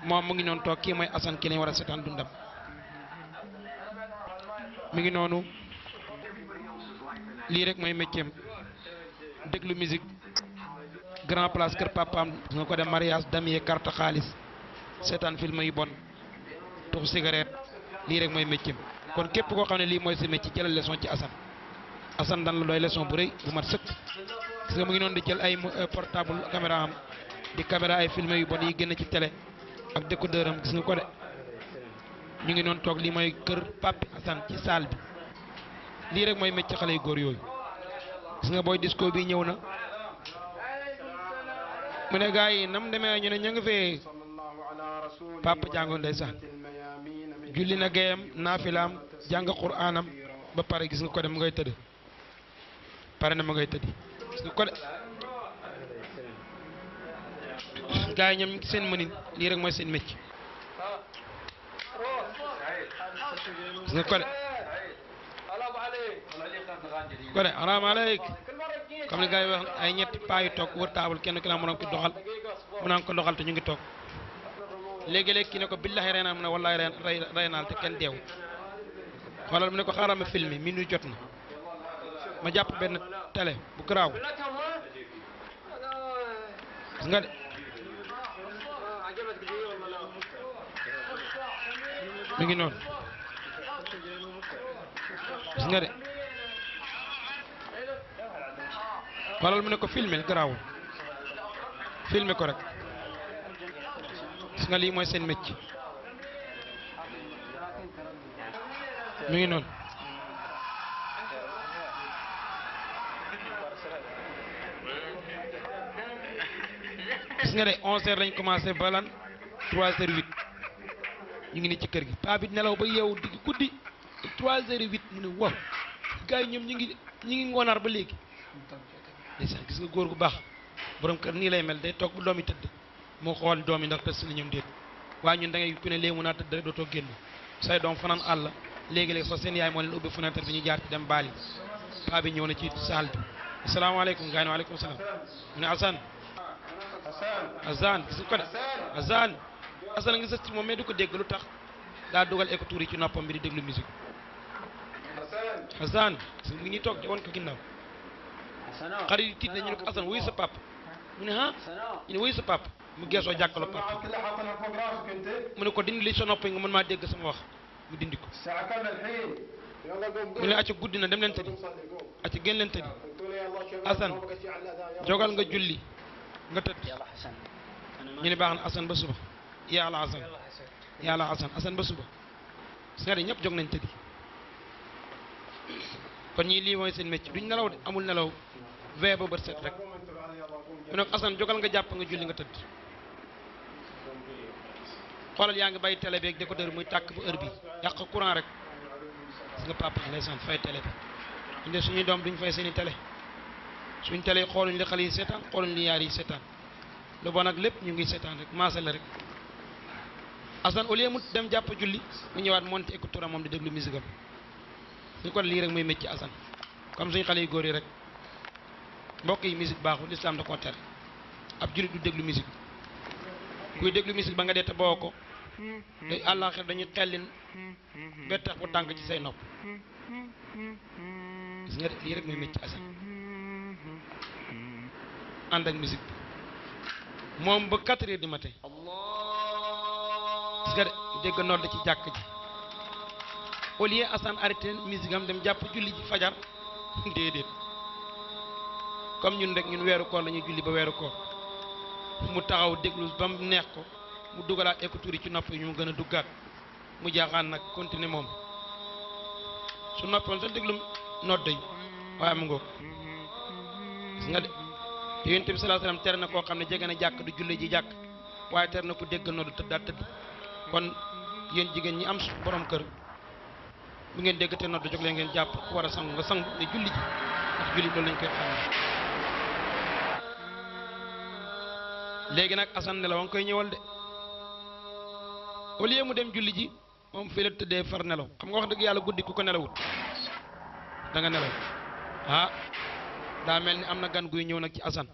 moom mu ngi noonu toog kii mooy Assane ki lañ war a seetaan dundam mi ngi noonu lii rek mooy métier déglu musique grand place kër papaam nga ko dem mariage damier carte xaalis seetaan film yu bon tux cigarette lii rek mooy métier kon képp koo xam ne lii mooy sa métier jëlal leçon ci Assane dan la doy leçon bu rëy bu mat sëkk parce que mu ngi noonu di jël ay portable caméra am di caméra ay film yu bon yi génn ci télé ak décodeur am gis nga ko de ñu ngi noonu toog lii mooy kër Pape Assane ci salle bi lii rek mooy métier xale yu góor yooyu gis nga booy disco bi ñëw na mu ne gaa yi nam demee ñu ne ñu ngi fee Pape jàngoon ndeysaan julli na gayam naafilaam jàng quraanam ba pare gis nga ko de mu ngay tëdd pare na mu ngay tëdd gis nga ko de gaa yi ñoom seen mënin lii rek mooy seen métier gis nga ko de ko de alaamaaleyk xam ne gaa yi wax ay ñetti paa yu toog wër taabal kenn ki la mu naan ko doxal mu naan ko doxal te ñu ngi toog léegi-léegi ki ne ko billahi rey naa mu ne wallahi rey naal te kenn deewu xoolal mu ne ko xaaral ma film mi nuy jot na ma jàpp benn télé bu garaaw gis nga de mi ngi noonu gis nga de xoolal mu ne ko filmé garaawul filmé ko rek gis nga lii mooy seen métier mi ngi noonu gis nga de 11h lañ commencé ba lan 3h08 ñu ngi ni ci kër gi paa bi nelaw ba yeewu digg guddi 3h08 mu ne wow gars yi ñoom ñu ngi ngoonaar ba léegi ndeysaan gis nga góor gu baax borom kër nii lay mel day toog bu doom yi tëdd moo xool doom yi ndax tës na ñoom déet waaye ñun da ngay ku ne léegi mun naa tëdd rek dootoo génn say doom fanaan àll léegi-léegi sax seen yaay moo leen ubbi fenêtre bi ñu jaar ci dem baali paa bi ñëw na ci saal bi asalaamaaleykum gars yi waaleykum salaam mu ne Assane gis nga ko de Assane ngi sës ci moom mais du ko dégg lu tax daa dugal écouteur yi ci noppam bi di déglu musique Assane mu ngi ñuy toog de woon ko ginnaaw xarit yi tiit na ñu ne ko Assane wuyu sa papa mu ne ah ñu ne wuyu sa papa mu geesoo jàkkaloo papa mu ne ko dindi li sa nopp yi nga mën maa dégg sama wax mu dindi ko mu ne acca guddi na dem leen tëddi acca génn leen tëddi Assane jogal nga julli nga tëdd ñu ne baax na Assane ba suba yàlla Assane ba suba su nga de ñëpp jóg nañ tëddi kon ñii lii mooy seen métier duñ nelaw de amul nelaw vee ba bët set rek mu ne ko Assane jogal nga jàpp nga julli nga tëdd xoolal yaa ngi bàyyi télé bi ak décodeur muy tàkk ba heure bi yàq courant rek gis nga papa ndeysaan fay télé bi ñu de suñuy doom duñ fay seeni télé suñ télé yi xooluñ li xale yi seetaan xooluñ li yaar yi seetaan lu bon ak lépp ñu ngi seetaan rek maasale rek Assane au lieu mu dem jàpp julli mu ñëwaat monté écouteur am moom di déglu musique am ñu kon lii rek muy métier Assane comme suñu xale yu góor yi rek mbokk yi musique baaxul lislaam da koo tere ab jullit du déglu musique kuy déglu musique ba nga dee te boo ko te àllaaxir dañuy xellin bettax bu tànk ci say nopp gis nga de lii rek muy métier Assane ànd ak musique bi moom ba 4 heures du matin gis nga de dégg nodd ci jàkk ji au lieu Assane arrêté musique am dem jàpp julli ji fajar déedéet comme ñun rek ñun weeru koor la ñuy julli ba weeru koor mu taxaw déglu ba mu neex ko mu dugalaat écouteur yi ci nopp yi ñu gën a duggaat mu jaaxaan nag continuer moom su noppoon sa déglu nodd yi waaye mu ngoog gis nga de te yonent bi sallallahu alayhi wasallam tere na koo xam ne jege na jàkk du julli ji jàkk waaye tere na ko dégg nodd tëddaat tëdd kon yéen jigéen ñi am borom kër bu ngeen dégg te nodd jóg leen ngeen jàpp ku war a sangu nga sangu ne julli ji ndax julli loolu lañ koy xam léegi nag Assane nelaw nga koy ñëwal de au lieu mu dem julli ji moom fii la tëddee far nelaw xam nga wax dëgg yàlla guddi ku ko nelawut da nga nelaw ah daa mel ni am na gan guy ñëw nag ci Assane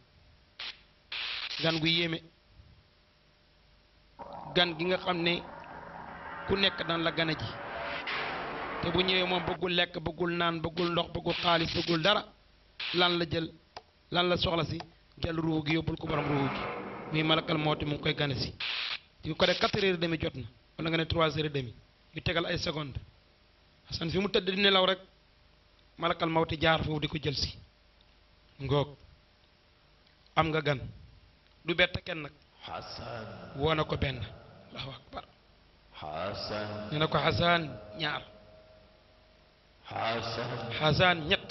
gan guy yéeme gan gi nga xam ne ku nekk daan la gane ji te bu ñëwee moom bëggul lekk bëggul naan bëggul ndox bëggul xaalis bëggul dara lan la jël lan la soxla si jël ruux gi yóbbul ko borom ruux gi muy malakal mawti mu ngi koy gane si di ko def 4h30 jot na wala nga ne 3h30 yu tegal ay seconde Xasan fi mu tëdd di nelaw rek malakal mawti jaar foofu di ko jël si ngoog am nga gan du bett kenn nag woo na ko benn allahu akbar ñu ne ko Xasan ñaar Xasan ñett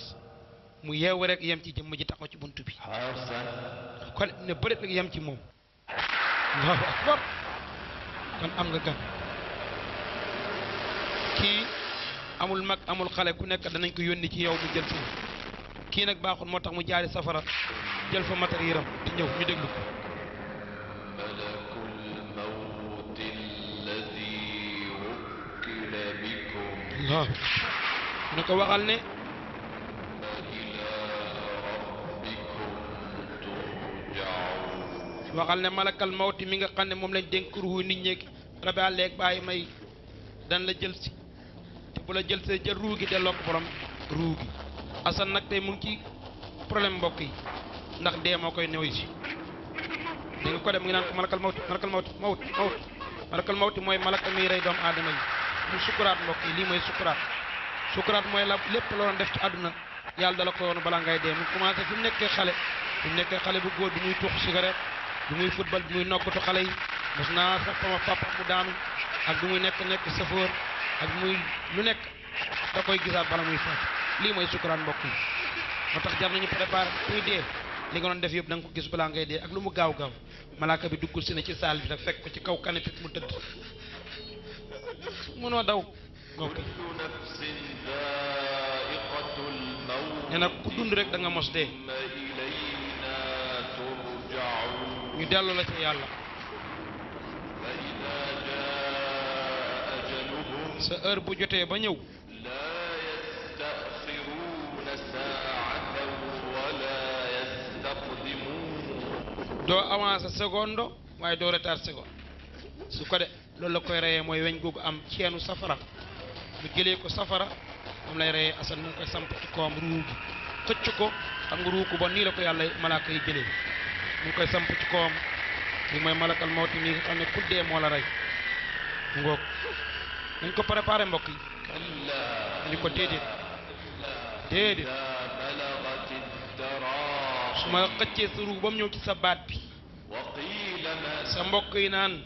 mu yeewu rek yem ci jëmm ji taxaw ci buntu bi kon ne bëreet rek yem ci moom allahu akbar kon am nga gan kii amul mag amul xale ku nekk danañ ko yónni ci yow mu jël si kii nag baaxul moo tax mu jaari safara jël fa matériel am di ñëw ñu déglu ko waaw ñu ko waxal ne malakal mawti mi nga xam ne moom lañ dénk ruuhu nit ñeeg rabi àlleeg bàyyi may dan la jël si te bu la jël see jël ruu gi delloo ko borom ruu gi Asan nag tey mu ngi ci problème mbokk yi ndax dee moo koy néew si da nga ko dem mu ngi naan ko malakal mawti malakal mawti mooy malaka miy rey doomu aadama yi mu sukuraat mbokk yi lii mooy sukuraat mooy la lépp loo doon def ci àdduna yàlla dala ko yoonu balaa ngay dee mu commencé fi mu nekkee xale bu góor bi muy tuux cigarette bi muy football bi muy noggatu xale yi mos naa sax sama papa mu daanu ak bi muy nekk safoor ak muy lu nekk da koy gisaat bala muy faat lii mooy sukuraat mbokk yi moo tax jar nañu préparé kuy dee li nga doon def yëpp da nga ko gis balaa ngay dee ak lu mu gaaw malaaka bi duggul si ne ci saal bi rek fekk ko ci kaw canapé mu tëdd mënoo daw mbokk yi nee na ku dund rek da nga mos dee ñu dellu la ci yàlla sa heure bu jotee ba ñëw doo avancé seconde waaye doo retard seconde su ko de loolu la koy reyee mooy weñ googu am ceenu safara mu jëlee ko safara moom lay reyee Asan mu ngi koy samp ci kawam ruu gi xëcc ko xam nga ruu ko bon nii la ko yàlla malaaka yi jëlee mu ngi koy samp ci kawam li mooy malakal mawti mi nga xam ne ku dee moo la rey ngoog nañ ko préparé mbokk yi ñu ko déedéet su ma xëccee sa ruu ba mu ñëw ci sa baat bi sa mbokk yi naan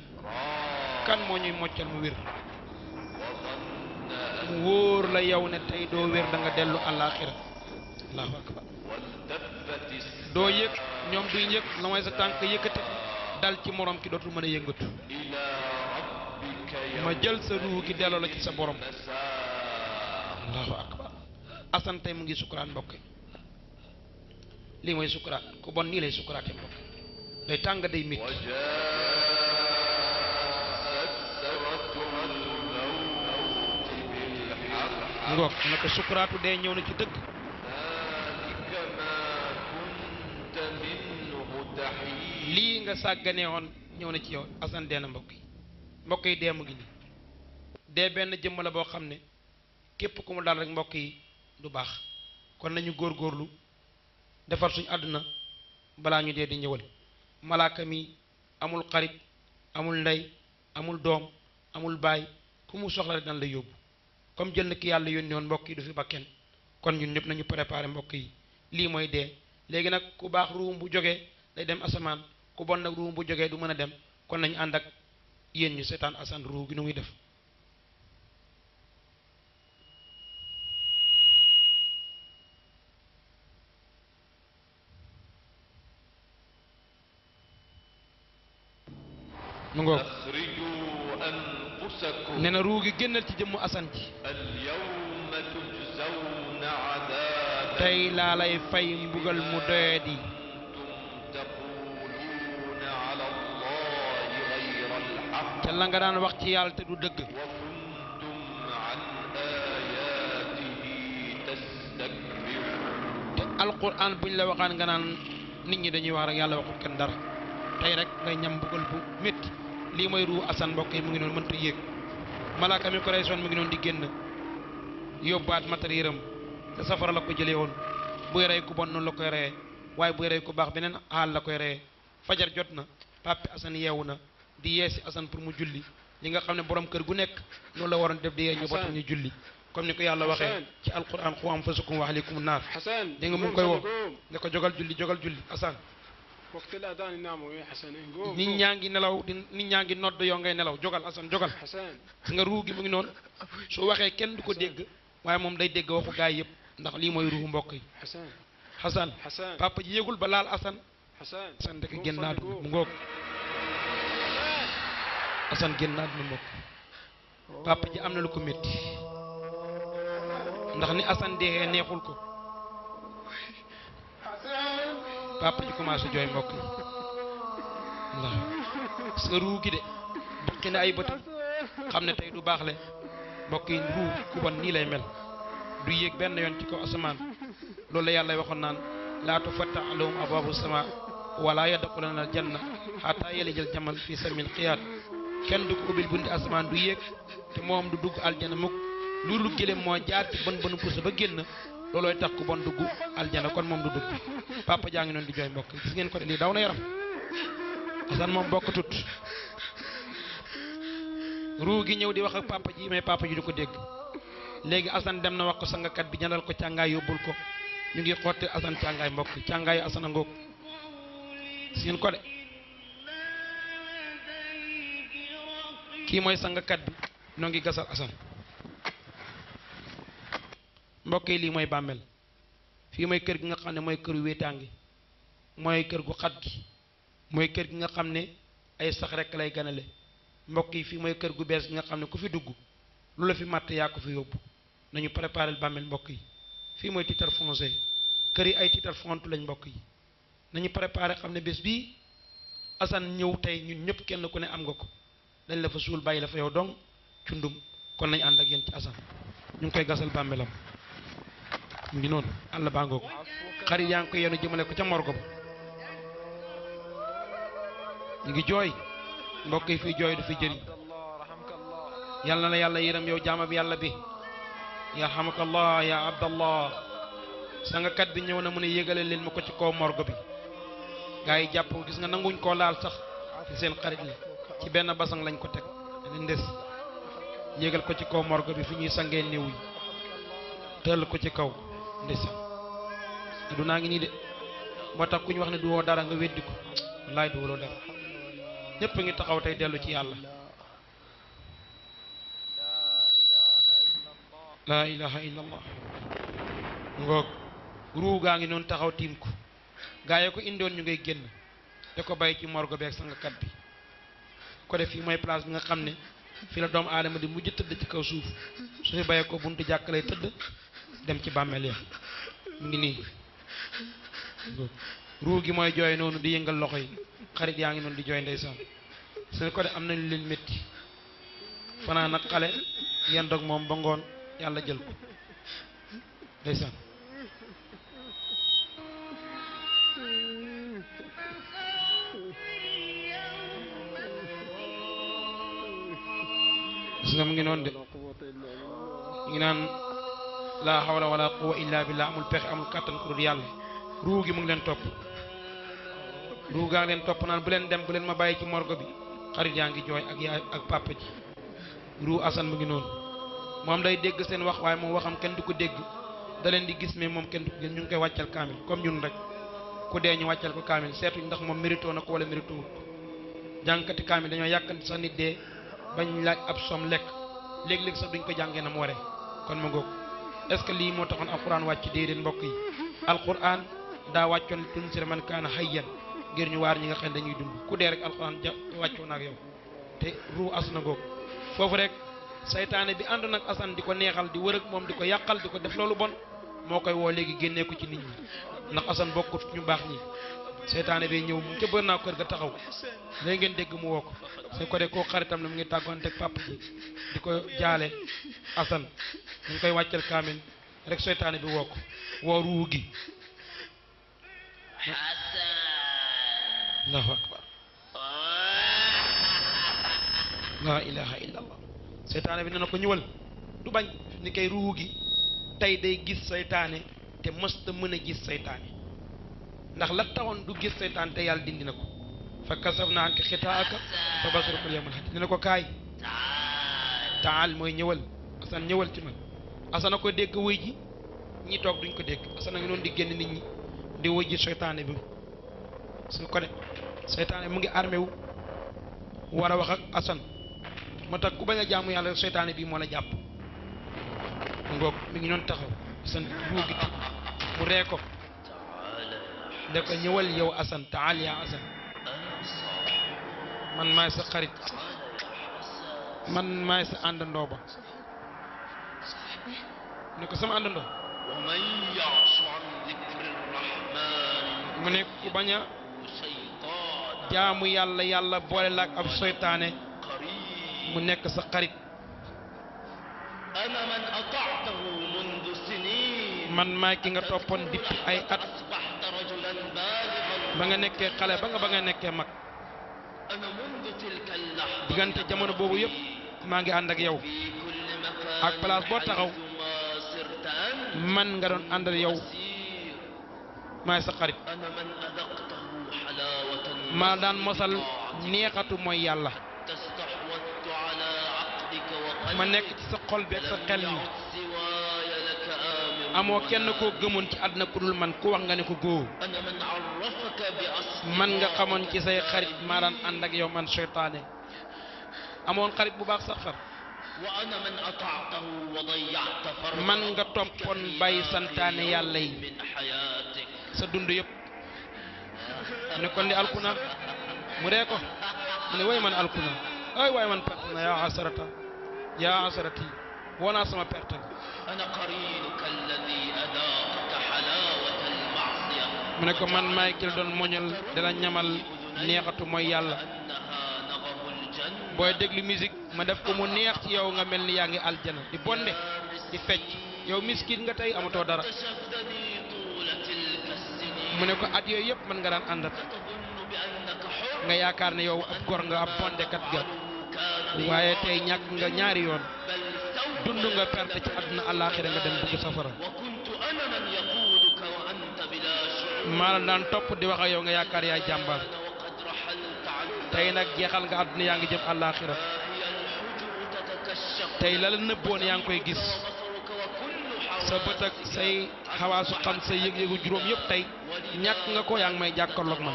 kan moo ñuy moccal mu wér mu wóor la yow ne tey doo wér da nga dellu àllaaxira allahu akbar doo yëg ñoom duñ yëg la mooy sa tànk yëkkati dal ci morom ki dootul mën a yëngatu ma jël sa ruu gi delloo la ci sa borom allahu akbar Asan tey mu ngi sukuraat mbokk lii mooy sukuraat ku bon nii lay sukuraate mbokk day tàng day métti ngoog na ko sukuraatu dee ñëw na ci dëgg lii nga sàgganee woon ñëw na ci yow Asan dee na mbokk yi dee mu ngi nii dee benn jëmm la boo xam ne képp ku mu dal rek mbokk yi du baax kon nañu góorgóorlu defar suñu àdduna balaa ñu dee di ñëwal malaaka mi amul xarit amul ndey amul doom amul baay ku mu soxla rek daan la yóbbu comme jël na ki yàlla yónni woon mbokk yi du fi ba kenn kon ñun ñëpp nañu préparé mbokk yi lii mooy dee léegi nag ku baax ruum bu jógee day dem asamaan ku bon nag ruum bu jógee du mën a dem kon nañu ànd ak yéen ñu seetaan Asan ruu gi nu muy def mu ngoog nee na ruu gi génnal ci jëmmu Asan ji tey laa lay fay mbugal mu doyadi te la nga daan wax ci yàlla te du dëgg te alquran buñ la waxaan nga naan nit ñi dañuy wax rek yàlla waxul kenn dara tey rek ngay ñam mbugal bu métti lii mooy ruu Assane mbokk yi mu ngi noonu mënta yéeg malaaka mi ko rey soon mu ngi noonu di génn yóbbaat matériel am te safara la ko jëlee woon buy rey ku bon noonu la koy reyee waaye buy rey ku baax beneen xaal la koy reyee fajar jot na papi Assane yeewu na di yeesi Assane pour mu julli li nga xam ne borom kër gu nekk loolu la waroon def di yee ñu bota ñu julli comme ni ko yàlla waxee ci alquran qu anfusakum wa ahlikum naar dégg nga mu ngi koy woo ne ko jogal julli Assane nit ñaa ngi nelaw nit ñaa ngi nodd yoo ngay nelaw jogal Assane jogal nga ruu gi mu ngi noonu su waxee kenn du ko dégg waaye moom day dégg waxu gaay yëpp ndax lii mooy ruu mbokk yi Assane papa ji yëgul ba laal Assane Assane dëkk génn naa duna mu ngoog Assane génn naa duna mbokk papa ji am na lu ko métti ndax ni Assane dee neexul ko papa ji commencé jooy mbokk yi ndax sa ruu gi de bokki na ay bëtam xam ne tey du baax le mbokk yi ruu ku bon nii lay mel du yéeg benn yoon ci kaw asamaan loolu la yàlla waxoon naan laa tufattahu lahum abwaabu samaa wala yadxuluuna aljanna xataa yalijal jamal fi samil xiyaat kenn du ko ubbil bunti asamaan du yéeg te moom du dugg aljana mukk loolu gëléem moo jaar ci bën bënu puso ba génn loolooy tax ku bon dugg aljana kon moom du dugg papa jaa ngi noonu di jooy mbokk gis ngeen ko de lii daw na yaram Assane moom bokk tut ruu gi ñëw di wax ak papa ji mais papa ji du ko dégg léegi Assane dem na wax ko sangakat bi ñandal ko càngaay yóbbul ko ñu ngi xotti Assane càngaay mbokk càngaayu Assane a ngoog gis ngeen ko de kii mooy sangakat bi noo ngi gasal Assane mbokk yi lii mooy bàmmeel fii mooy kër gi nga xam ne mooy këru wéetaangi mooy kër gu xat gi mooy kër gi nga xam ne ay sax rekk lay ganale mbokk yi fii mooy kër gu bees gi nga xam ne ku fi dugg lu la fi màtt yaa ko fi yóbbu nañu préparé bàmmeel mbokk yi fii mooy titre foncier kër yi ay titre foncier lañ mbokk yi nañu préparé xam ne bés bii Assane ñëw tey ñun ñëpp kenn ku ne am nga ko dañ la fa suul bàyyi la fa yow dong cundum kon nañ ànd ak yéen ci Assane ñu ngi koy gasal bàmmeelam mu ngi noonu àll baa ngoo ko xarit yaa ngi koy yenu jëmale ko ca morgo ba ñu ngi jooy mbokk yi fii jooy du fi jëriñ yàlla na yàlla yërëm yow jaama bi yàlla bi yarhamakallah ya abdallah sangakat bi ñëw na mu ne yégale leen ma ko ci kaw morgo bi gaa yi jàpp gis nga nanguñ koo laal sax ci seen xarit la ci benn basang lañ ko teg dañ des yégal ko ci kaw morgo bi fi ñuy sangee néew yi tëll ko ci kaw ndeysaan adunaa ngi nii de moo tax ku ñu wax ne du woo dara nga weddi ko wallaay du woo dara ñépp ngi taxaw tey dellu ci yàlla laa ilaha illallah ngoog ruu gaa ngi noonu taxaw tiim ko gaa yi ko indoon ñu ngay génn te ko bàyyi ci morgo beeg sangakat bi ko def fii mooy place bi nga xam ne fii la doomu aadama di mujj tëdd ci kaw suuf su fi bàyyee ko buntu jàkk lay tëdd dem ci bàmmeel ya mu ngi nii ruu gi mooy jooy noonu di yëngal loxo yi xarit yaa ngi noonu di jooy ndeysaan su ko def am nañu leen métti fanaan nag xale yenn dog moom ba ngoon yàlla jël ko ndeysaan gis nga mu ngi noonu de ñu ngi naan laa hawla wala quwwa illa billah amul pexe amul kàttan ku dul yàlla ruu gi mu ngi leen topp ruu gaa ngi leen topp naan bu leen dem bu leen ma bàyyi ci morgo bi xarit yaa ngi jooy ak yaay ak papa ji ruu Assane mu ngi noonu moom day dégg seen wax waaye moom waxam kenn du ko dégg da leen di gis mais moom kenn du ko gis ñu ngi koy wàccal kaamil comme ñun rek ku dee ñu wàccal ko kaamil seetuñ ndax moom mérito na ko wala mérito wut ko jàngkati kaamil dañoo yàkkanti sax nit dee bañ laaj ab som lekk léeg-léeg sax duñ ko jàngee na mu waree kon ma ngoog est ce que lii moo taxoon alquran wàcc déedéet mbokk yi alquran daa wàccoon tunsira man kaana hayyan ngir ñu waar ñi nga xam ne dañuy dund ku dee rek alquran wàccoon ak yow te ruu as na ngoog foofu rek saytaane bi ànd nag Assane di ko neexal di wër ak moom di ko yàqal di ko def loolu bon moo koy woo léegi génnee ko ci nit ñi ndax Assane bokkut ñu baax ñi saytaane bi ñëw mu ca bër naa kër ga taxaw léegi ngeen dégg mu woo ko su ko dee koo xaritam la mu ngi tàggoonte ak papa ji di ko jaale Assane ñu ngi koy wàccal kaamil rek saytaane bi woo ko woo ruu gi Allahu akbar la ilaha illa allah seytaane bi nee na ko ñëwal du bañ ni kay ruuhu gi tey day gis seytaane te mësta mën a gis seytaane ndax la taxoon du gis seytaane te yàlla dindi na ko fa kasafna anka xitaaka fa basaruka al-yawma hadid nee na ko kaay taal mooy ñëwal asan ñëwal ci man asana ko dégg wuy ji ñi toog duñ ko dégg asana ngi noonu di génn nit ñi di wuy ji seytaane bi su ko de seytaane mu ngi armé wu war a wax ak asan moo tax ku bañ a jaamu yàlla seytaane bii moo la jàpp ngoog mi ngi noonu taxaw asan ruugi mu ree ko da ko ñëwal yow asan taal yaa asan man maay sa xarit man maay sa àndandoo ba ne ko sama àndandoo mu ne ku bañ a jaamu yàlla yàlla boole la ak ab seytaane mu nekk sa xarit man maay ki nga toppoon dippi ay at ba nga nekkee xale ba nga nekkee mag diggante jamono boobu yëpp maa ngi ànd ak yow ak place boo taxaw man nga doon àndal yow maay sa xarit maa daan mosal neexatu mooy yàlla ma nekk ci sa xol bi ak sa xel mi amoo kenn koo gëmoon ci àdduna ku dul man ku wax nga ne ko góo man nga xamoon ci say xarit maa daan ànd ak yow man seytaane amoon xarit bu baax sax far man nga toppoon bàyyi santaane yàlla yi sa dund yëpp mu ne kon di alkuna mu ree ko mu ne way man alkuna ay waay man perte na yaa asarati woonaa sama perte mu ne ko man maay ki la doon moñal dala ñamal neexatu mooy yàlla booy déglu musique ma def ko mu neex ci yow nga mel ni yaa ngi aljana di bonde di fecc yow miskin nga tey amatoo dara mu ne ko at yooyu yëpp mën nga daan àndat nga yaakaar ne yow ab gor nga ab bondekat ga waaye tey ñàkk nga ñaari yoon dund nga perte ci àdduna àllaaxira nga dem dugg safara maa la daan topp di wax ak yow nga yaakaar yaay jàmbaar tey nag jeexal nga àdduna yaa ngi jëm àllaaxira tey la la nëbboon yaa ngi koy gis sa bët ak say xawaasu xam say yëg-yëgu juróom yëpp tey ñàkk nga ko yaa ngi may jàkkaarloog man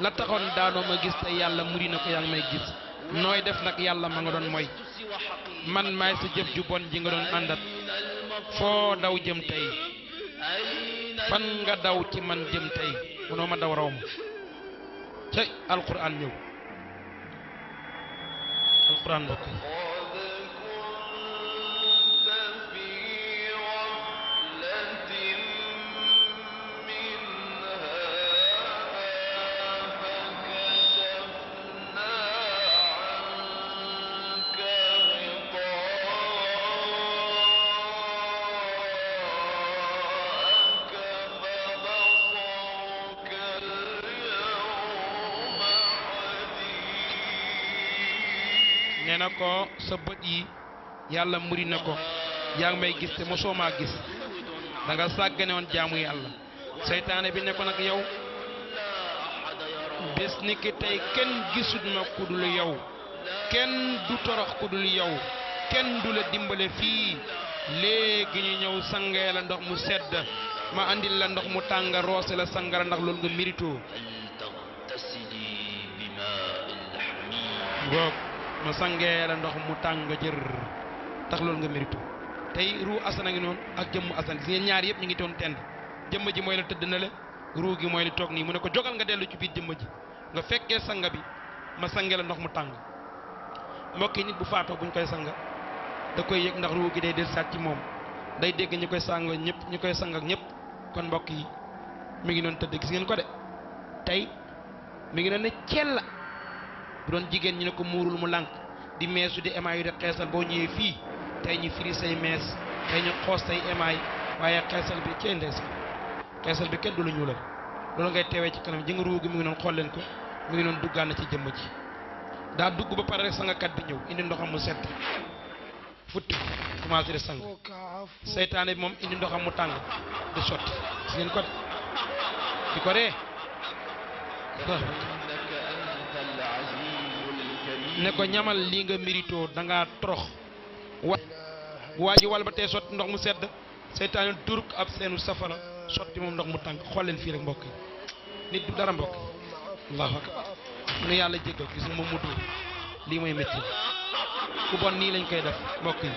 la taxoon daanoo ma gis tey yàlla muri na ko yaa ngi may gis nooy def nag yàlla ma nga doon mooy man maay sa jëf ju bon ji nga doon àndat foo daw jëm tey fan nga daw ci man jëm tey munoo ma daw raw ma cey alquran ñëw alquran mbokk yi nee na ko sa bët yi yàlla muri na ko yaa ngi may gis te mosoo maa gis da nga sàggane woon jaamu yàlla seytaane bi ne ko nag yow bés ni ki tey kenn gisut ma ku dul yow kenn du torox ku dul yow kenn du la dimbale fii léegi ñu ñëw sangee la ndox mu sedd ma andil la ndox mu tàng roose la sangara ndax loolu nga mérito ngoog ma sangee la ndox mu tàng jër tax loolu nga mérito tey ruu asana ngi noonu ak jëmm asan gis ngeen ñaar yëpp ñu ngi doon tend jëmm ji mooy la tëdd na le ruu gi mooy li toog nii mu ne ko jogal nga dellu ci biir jëmm ji nga fekkee sanga bi ma sangee la ndox mu tàng mbokk yi nit bu faatoo buñ koy sanga da koy yëg ndax ruu gi day del saat ci moom day dégg ñu koy sang ñëpp ñu koy sang ak ñëpp kon mbokk yi mi ngi doon tëdd gis ngeen ko de tey mi ngi doon ne cella bu doon jigéen ñi ne ko muurul mu lànk di meesu di émaay yu de xeesal boo ñëwee fii tey ñu firi say mees tey ñu xoos say émaay waaye xeesal bi cee ndees xeesal bi kenn du la ñuulal loolu ngay teewee ci kanam ji nga ruu gi mi ngi doon xool leen ko mi ngi doon duggaan ci jëmm ji daa dugg ba pare rek sangakat bi ñëw indi ndoxam mu sedd futti ko commencé di sang seytaane bi moom indi ndoxam mu tàng di sotti gis ngeen ko di ko ree ne ko ñamal lii nga mérito da ngaa torox waa ji wal ba tey sotti ndox mu sedd seytaane duruk ab seenu safara sotti moom ndox mu tàng xool leen fii rek mbokk yi nit du dara mbokk yi allahu akbar mu ne yàlla jéggal gis nga moom mu dóor lii mooy métti ku bon nii lañ koy def mbokk yi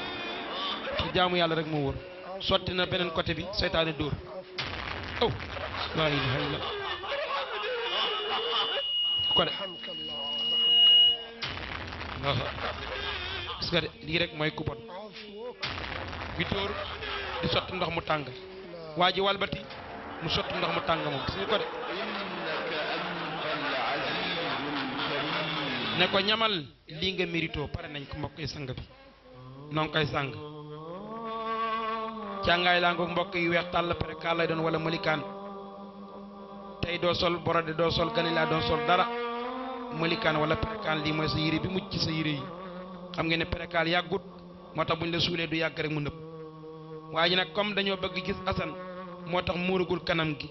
te jaamu yàlla rek moo wóor sotti na beneen côté bi seytaane dóor aw laa ilaha illa ko de gis nga de lii rek mooy ku bon bi dóor di sotti ndox mu tàng waa ji walbati mu sotti ndox mu tàng moom gis nga ko de ne ko ñamal lii nga mérito pare nañ ko mbokk yi sang bi noo ngi koy sang càngaay laa ngoog mbokk yi weex tàll pare kaa lay doon wala malikaan tey doo sol borode doo sol ganilaa doo sol dara malikaan wala perekaan lii mooy sa yére bi mujj ci sa yére yi xam ngeen ne perekaal yàggut moo tax buñ la suulee du yàgg rek mu nëb waaye nag comme dañoo bëgg gis Assane moo tax muuragul kanam gi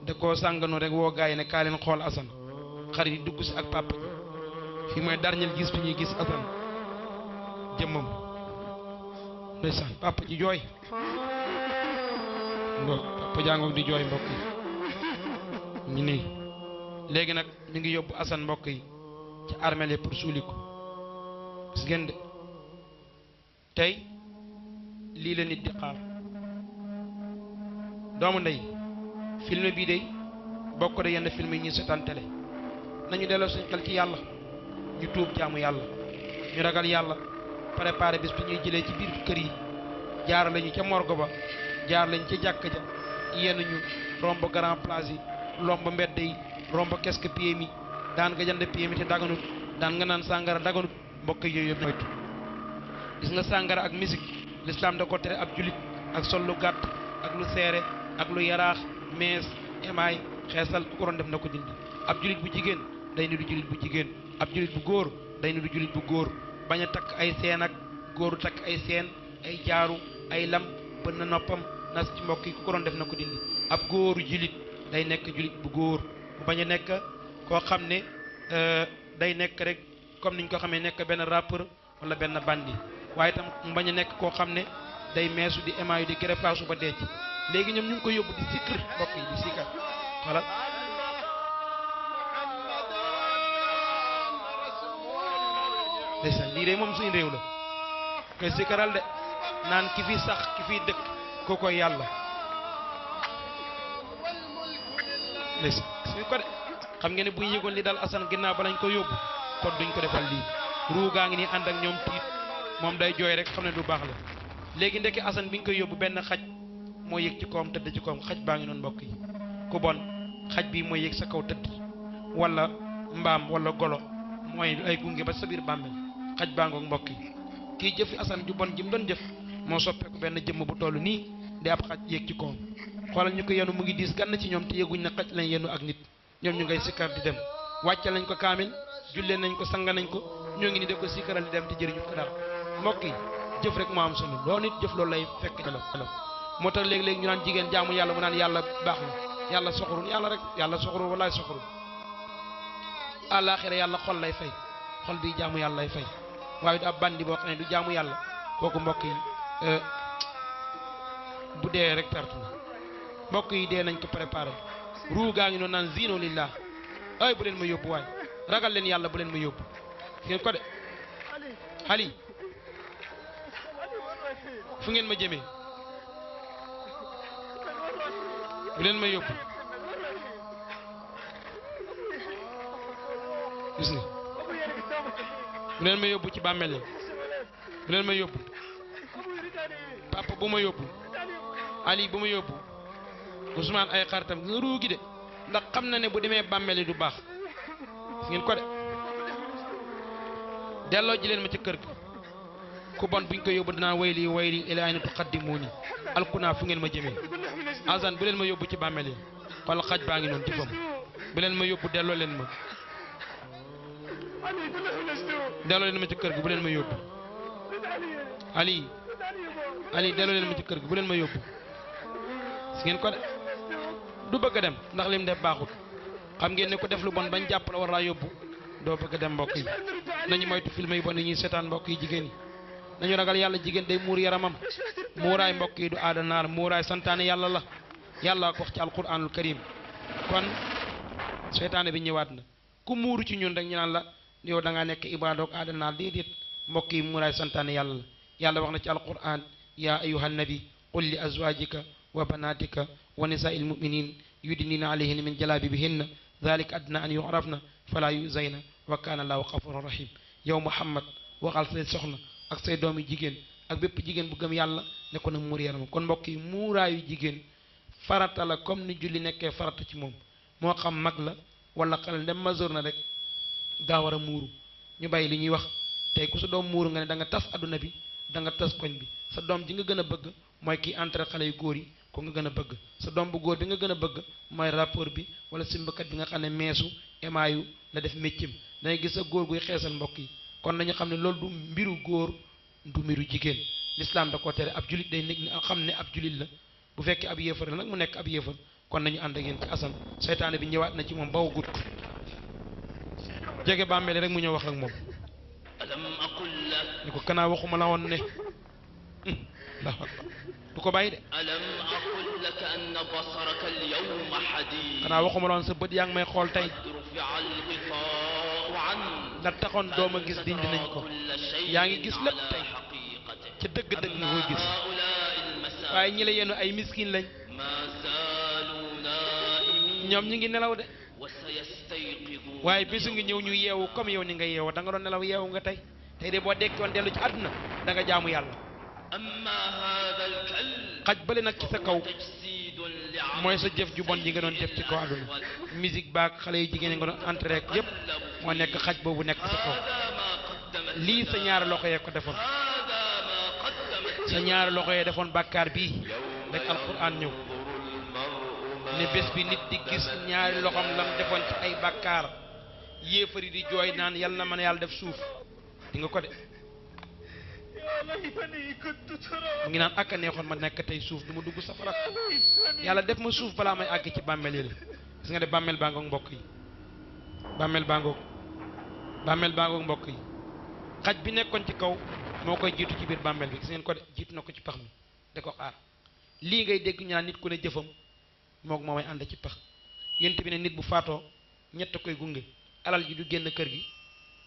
da koo sànganu rek woo gaa yi ne kaa leen xool Assane xarit yi dugg si ak papa ji fii mooy dernier gis bi ñuy gis Assane jëmmam ndeysaan papa ji jooy papa jàngoog di jooy mbokk yi ñu nii léegi nag ñu ngi yóbbu Assane mbokk yi ci armeel yi pour suuli ko gis ngeen de tey lii la nit di xaar doomu ndey film bii de bokk de yenn film yi ñuy seetaan télé nañu delloo suñu xel ci yàlla ñu tuub jaamu yàlla ñu ragal yàlla préparé bis bi ñuy jëlee ci biir kër yi jaar lañu ca morgue ba jaar lañu ca jàkka ja yenn ñu romb grand place yi lomb mbedd yi romb kesk PMI daan nga jënd PMI te daganut daan nga naan sàngara daganut mbokk yooyu yëpp moytu gis nga sàngara ak musique l'islam da ko tere ab julit ak sol lu gàtt ak lu seere ak lu yaraax mees emaay xeesal ku ko doon def na ko dindi ab julit bu jigéen day ni du julit bu jigéen ab julit bu góor day ni du julit bu góor bañ a takk ay seen ak góoru takk ay seen ay jaaru ay lam bën na noppam nas ci mbokk yi ku ko doon def na ko dindi ab góoru julit day nekk julit bu góor bañ a nekk koo xam ne day nekk rek comme niñ ko xamee nekk benn rappeur wala benn bandi waaye itam bañ a nekk koo xam ne day meesu di émaayu di greffage ba dee ci léegi ñoom ñu ngi ko yóbbu di sikkir mbokk yi di sikkar voilà ndeysaan lii de moom suñu réew la koy sikkaral de naan ki fi sax ki fi dëkk ko koy yàlla ndeysaan suñu ko de xam ngeen ne bu ñu yëgoon li daal Assane ginnaaw ba lañ ko yóbbu kon duñ ko defal lii ruugaa ngi nii ànd ak ñoom tiit moom day jooy rek xam ne du baax la léegi ndekki Assane bi ñu koy yóbbu benn xaj moo yëg ci kawam tëdd ci kawam xaj baa ngi noonu mbokk yi ku bon xaj bii mooy yëg sa kaw tëdd wala mbaam wala golo mooy ay gunge ba sa biir bàmmeel xaj baa ngoog mbokk yi kii jëfi Assane ju bon ji mu doon jëf moo soppeeku benn jëmm bu toll nii di ab xaj yëg ci kawam xoolal ñu ko yenu mu ngi diis gann ci ñoom te yëguñ na xaj lañ yenu ak nit ñoom ñu ngay sikkar di dem wàcce nañ ko kaamil jullee nañ ko sanga nañ ko ñoo ngi ni def ko sikkaral di dem te jëriñu ko dara mbokk yi jëf rek moo am solo loo nit jëf loolu lay fekk la moo tax léegi-léegi ñu naan jigéen jaamu yàlla mu naan yàlla baax na yàlla soxorul yàlla rek yàlla soxorul walaay soxorul àllaaxira yàlla xol lay fay xol bi jaamu yàlla lay fay waaye du ab bandi boo xam ne du jaamu yàlla kooku mbokk yi bu dee rek perte na mbokk yi dee nañ ko préparé ruu gaa ngi noonu naan zino lillah ay bu leen ma yóbbu waay ragal leen yàlla bu leen ma yóbbu ngeen ko de xali fu ngeen ma jëmee bu leen ma yóbbu gis nga bu leen ma yóbbu ci bàmmeel yi bu leen ma yóbbu papa bu ma yóbbu Ali bu ma yóbbu Ousmane ay xaritam nga ruugi de ndax xam na ne bu demee bàmmeel yi du baax gis ngeen ko de delloo ji leen ma ci kër gi ku bon buñ ko yóbbu dinaa wayli wayli ilaa ayna tuqaddimuuni alkunaa fu ngeen ma jëmee Assane bu leen ma yóbbu ci bàmmeel yi xool xaj baa ngi noonu jëfam bu leen ma yóbbu delloo leen ma delloo leen ma ci kër gi bu leen ma yóbbu Ali delloo leen ma ci kër gi bu leen ma yóbbu si ngeen ko de du bëgg a dem ndax lim def baaxut xam ngeen ne ko def lu bon bañ jàpp la war laa yóbbu doo bëgg a dem mbokk yi nañu moytu film yi bon yi ñuy seetaan mbokk yi jigéen yi nañu ragal yàlla jigéen day muur yaramam muuraay mbokk yi du aada naar muuraay santaane yàlla la yàlla ko wax ci alquranul karim kon seytaane bi ñëwaat na ku muuru ci ñun rek ñu naan la yow da ngaa nekk ibaadoog aada naar déedéet mbokk yi muuraay santaane yàlla la yàlla wax na ci alquran yaa ayuha nabi qul li azwajika wa banatika wa nisaai almuminin yudnina alayhinna min jalabibihinna dhalika adna an yu'rafna fala yuzayna wa kana allahu ghafuran rahim yow Muhammad waxal say soxna ak say doomi jigéen ak bépp jigéen bu gëm yàlla ne ko na muur yaramam kon mbokk yi muuraayu jigéen farata la comme ni julli nekkee farata ci moom moo xam mag la wala xale dem majeur na rek daa war a muuru ñu bàyyi li ñuy wax tey ku sa doom muuru nga ne da nga tas adduna bi da nga tas koñ bi sa doom ji nga gën a bëgg mooy kii entre xale yu góor yi ko nga gën a bëgg sa doom bu góor bi nga gën a bëgg mooy rapport bi wala simbakat bi nga xam ne meesu emaayu la def méccam dangay gis sa góor guy xeesal mbokk yi kon nañu xam ne loolu du mbiru góor du mbiru jigéen l'islam da ko tere ab julit day nekk xam ne ab julit la bu fekkee ab yéefar la nag mu nekk ab yéefar kon nañu ànd ak yéen ci asan seytaane bi ñëwaat na ci moom baw gut jege bàmmeel rek mu ñëw wax ak moom ni ko kanaa waxuma la woon ne du ko bàyyi de kanaa waxuma la woon sa bët yaa ngi may xool tey la taxoon dooma gis dindi nañ ko yaa ngi gis lépp tey ca dëgg-dëgg nga koy gis waaye ñi la yenu ay miskin lañ ñoom ñi ngi nelaw de waaye bésu ngi ñëw ñu yeewu comme yow ni nga yeewu da nga doon nelaw yeewu nga tey de boo dekkoon dellu ci àdduna da nga jaamu yàlla xaj bale nag ci sa kaw mooy sa jëf ju bon ji nga doon def ci kaw àdduna musique baak xale yu jigéen ñi nga doon entré rek yépp moo nekk xaj boobu nekk sa kaw lii sa ñaari loxo yee ko defoon sa ñaari loxo yee defoon bàkkaar bii rek alquran ñëw ne bés bi nit di gis ñaari loxam lam defoon ci ay bàkkaar yéefari di jooy naan yal na mën a yàlla def suuf di nga ko de mu ngi naan ak a neexoon ma nekk tey suuf du ma dugg safara yàlla def ma suuf balaa may àgg ci bàmmeel yi la gis nga de bàmmeel baa ngoog mbokk yi bàmmeel baa ngoog mbokk yi xaj bi nekkoon ci kaw moo koy jiitu ci biir bàmmeel bi gis ngeen ko de jiitu na ko ci pax mi da ko xaar lii ngay dégg ñu naan nit ku ne jëfam moog moo may ànd ci pax yent bi ne nit bu faatoo ñett koy gunge alal ji du génn kër gi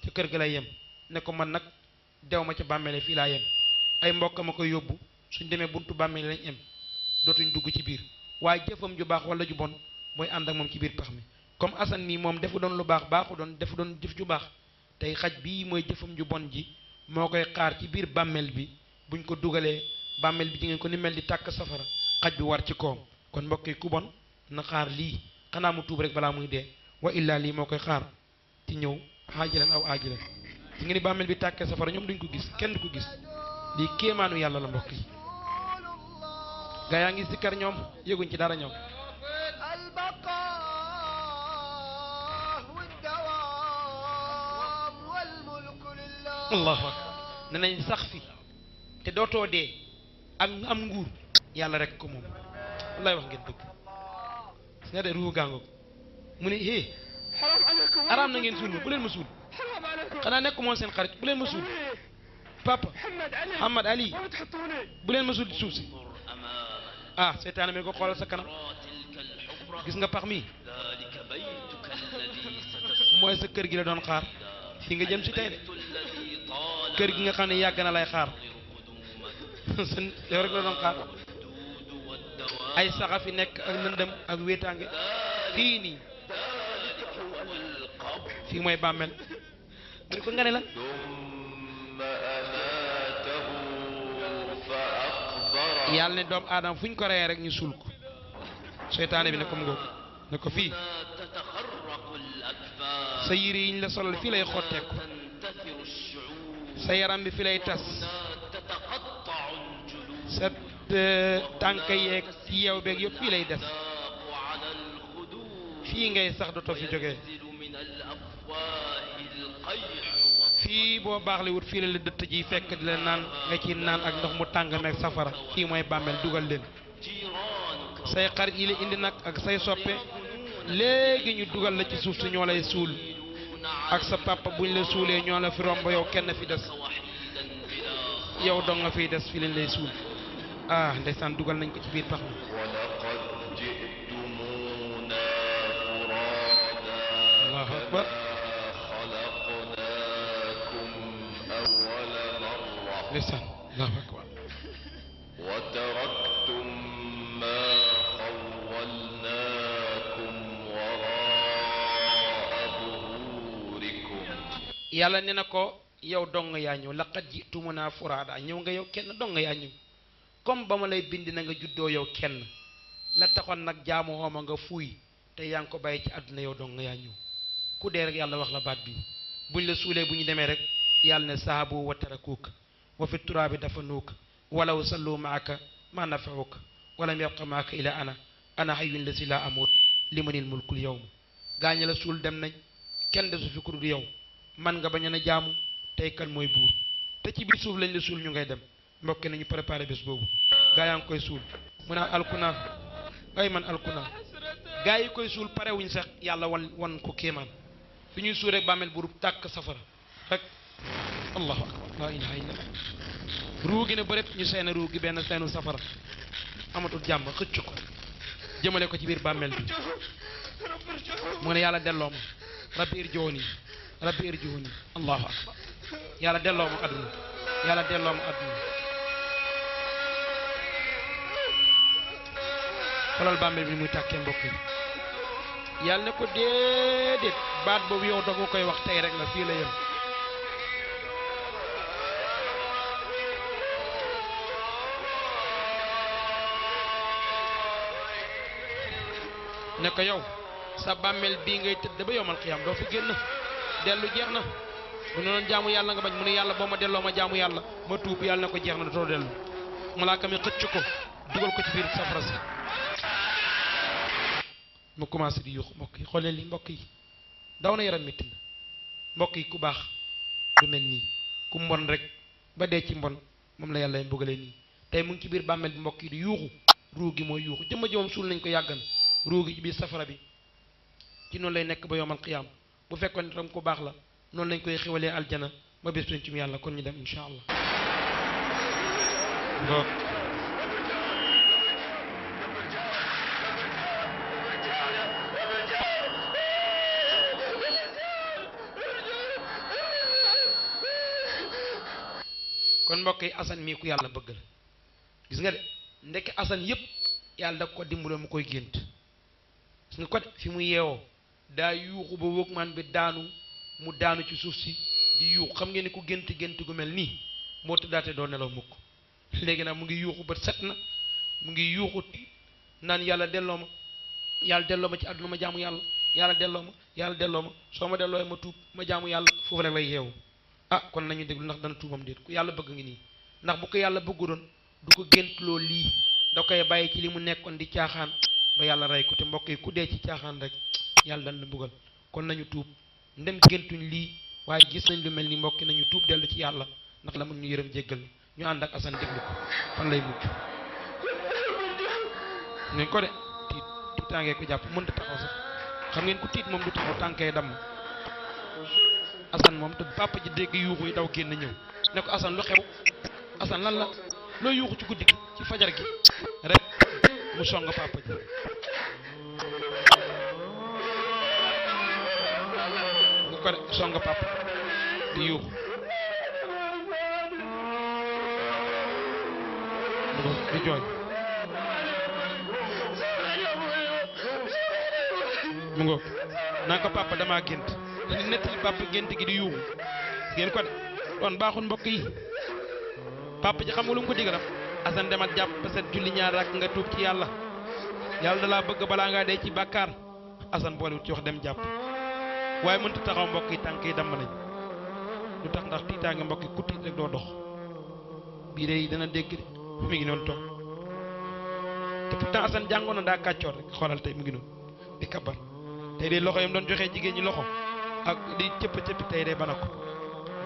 ca kër ga lay yem ne ko man nag dew ma ca bàmmeele fii laa yem ay mbokk ma koy yóbbu suñ demee buntu bàmmeele lañ em dootuñ dugg ci biir waaye jëfam ju baax wala ju bon mooy ànd ak moom ci biir pax mi comme Assane nii moom defu doon lu baax baaxu doon defu doon jëf ju baax tey xaj bii mooy jëfam ju bon ji moo koy xaar ci biir bàmmeel bi buñ ko dugalee bàmmeel bi ji ngeen ko ni mel di tàkk safara xaj bi war ci koom kon mbokk yi ku bon na xaar lii xanaa mu tuub rek balaa muy dee wa illaa lii moo koy xaar ci ñëw aajilan aw aajilan ci nga ni bàmmeel bi tàkkee safara ñoom duñ ko gis kenn du ko gis lii kéemaanu yàlla la mbokk yi gaa yaa ngi sikkar ñoom yëguñ ci dara ñoom allahu akbar ne nañ sax fi te dootoo dee ak am nguur yàlla rek ko moom wallaay wax ngeen dëgg si nga de ruu gàngoog mu ne hé araam na ngeen suul ma bu leen ma suul xanaa nekk moon seen xarit bu leen ma suul papa Muhammad Ali bu leen ma suul ci suuf si ah seytaane mi ko xoolal sa kanam gis nga pax mi mooy sa kër gi la doon xaar fi nga jëm si tey de kër gi nga xam ne yàgg na lay xaar sa yow rek la doon xaar ay saxa fi nekk ak lëndëm ak wéetaange fii nii fii mooy bàmmeel mu ne ko nga ne la yàlla ne doomu aadama fu ñu ko reyee rek ñu suul ko seytaane bi ne ko mu ngoog ne ko fii sa yére yi ñu la solal fii lay xotteeku sa yaram bi fi lay tas sa tànk yeeg ci yeew beeg yëpp fii lay des fii ngay sax dootoo fi jógee fii boo baax li wut fii la dëtt ji fekk di leen naan nga ci naan ak ndox mu tàng meeg safara fii mooy bàmmeel dugal leen say xarit yi la indi nag ak say soppe léegi ñu dugal la ci suuf si ñoo lay suul ak sa papa buñ la suulee ñoo la fi romb yow kenn fi des yow dong nga fiy des fi leen lay suul ah ndeysaan dugal nañ ko ci biir pax mi allahu akbar ndeysaan allahu akbar وتركتم ما خولناكم وراء ظهوركم yàlla ne na ko yow dong yaa ñëw laqad jitumuna furaada ñëw nga yow kenn dong yaa ñëw comme ba ma lay bind na nga juddoo yow kenn la taxoon nag jaamu xooma nga fuuy te yaa ngi ko bàyyi ci àdduna yow dong yaa ñëw ku dee rek yàlla wax la baat bi buñ la suulee bu ñu demee rek yàlla ne saabu wa tarakuuk wa fi turaabi dafanuuk walaw sallu maaka ma nafauka walam yabqa maaka ila ana hayyun lasi la amut limanil mulkul yawm gaaña la suul dem nañ kenn desu fi ku dul yow man nga bañ a jaamu tey kan mooy buur te ci biir suuf lañ la suul ñu ngay dem mbokk nañu préparé bés boobu gaa yaa ngi koy suul mu naan alkuna ay man alkuna gaa yi koy suul pare wuñ sax yàlla wan ko kéemaan fi ñuy suul rek bàmmeel bu tàkk safara rek allahu akbar la ilaha illa ruu gi ne bëret ñu seen ruu gi benn seenu safara amatul jàmm xëcc ko jëmale ko ci biir bàmmeel bi mu ne yàlla delloo ma rabbi irji'uuni rabbi irji'uuni allahu akbar yàlla delloo ma adduna yàlla delloo ma adduna xoolal bàmmeel bi muy tàkkee mbokk yi yàlla ne ko déedéet baat boobu yow doo nga koy wax tey rek la fii la yem ne ko yow sa bàmmeel bii ngay tëdd ba yowmal xiyaam doo fi génn dellu jeex na bu ne doon jaamu yàlla nga bañ mu ne yàlla boo ma delloo ma jaamu yàlla ma tuub yàlla ne ko jeex na dootoo dellu malaaka mi xëcc ko dugal ko ci biir safara si mu commencé di yuux mbokk yi xool leen li mbokk yi daw na yaram métti na mbokk yi ku baax du mel nii ku mbon rek ba dee ci mbon moom la yàlla mbugalee nii tey mu ngi ci biir bàmmeel bi mbokk yi di yuuxu ruu gi mooy yuuxu jëmma ji moom suul nañ ko yàggan ruu gi ci biir safara bi ci noonu lay nekk ba yowmal qiyaam bu fekkoon tam ku baax la noonu lañ koy xiwalee aljana ba bés ci mu yàlla kon ñu dem insha allah kon mbokk yi asan mii ku yàlla bëgg la gis nga de ndekk asan yépp yàlla da ko dimbale mu koy gént gis nga ko de fi mu yeewoo daa yuuxu ba wóog bi daanu mu daanu ci suuf si di yuuxu xam ngeen ni ku gént gu mel nii moo tëddaate doo nelaw mukk léegi nag mu ngi yuuxu ba set na mu ngi yuuxu naan yàlla delloo ma ci àdduna ma jaamu yàlla yàlla delloo ma soo ma delloo ma tuub ma jaamu yàlla foofu rek lay yeewu ah kon nañu déglu ndax dana tuubam déet ku yàlla bëgg ngi nii ndax bu ko yàlla bëggu doon du ko géntloo lii da koy bàyyi ci li mu nekkoon di caaxaan ba yàlla rey ko te mbokk yi ku dee ci caaxaan rek yàlla dana la mbugal kon nañu tuub ndem géntuñ lii waaye gis nañ lu mel ni mbokki nañu tuub dellu ci yàlla ndax la mun ñu yërëm jéggal ñu ànd ak asan déglu ko fan lay mujj ngeen ko de tiit tàngee ko jàpp mënta taxaw sax xam ngeen ku tiit moom du taxaw tànkee damm asan moom te papa ji dégg yuuxu yi daw génn ñëw ne ko asan lu xew asan lan la loo yuuxu ci guddi gi ci fajar gi rek mu song papa ji mu ko de song papa di yuuxu di jooy mu ngo naa ko papa damaa gént di nettali papa gént gi di yuuxu ngeen ko de doon baaxul mbokk yi papa ji xam nga lu mu ko digalam asan demal jàpp ba set julli ñaar rakk nga tuub ci yàlla yàlla da laa bëgg balaa ngaa dee ci bàkkaar asan boolewut ci wax dem jàpp waaye mënta taxaw mbokk yi tànk yi damm nañ lu tax ndax tiitaange mbokk yi ku tiit rek doo dox bii de dana dégg de mi ngi noonu toog te pourtant asan jàngoon na daa kàccoor rek xoolal tey mu ngi noonu di kabar tey de loxo yam doon joxee jigéen ñi loxo ak di cëpp tey de bana ko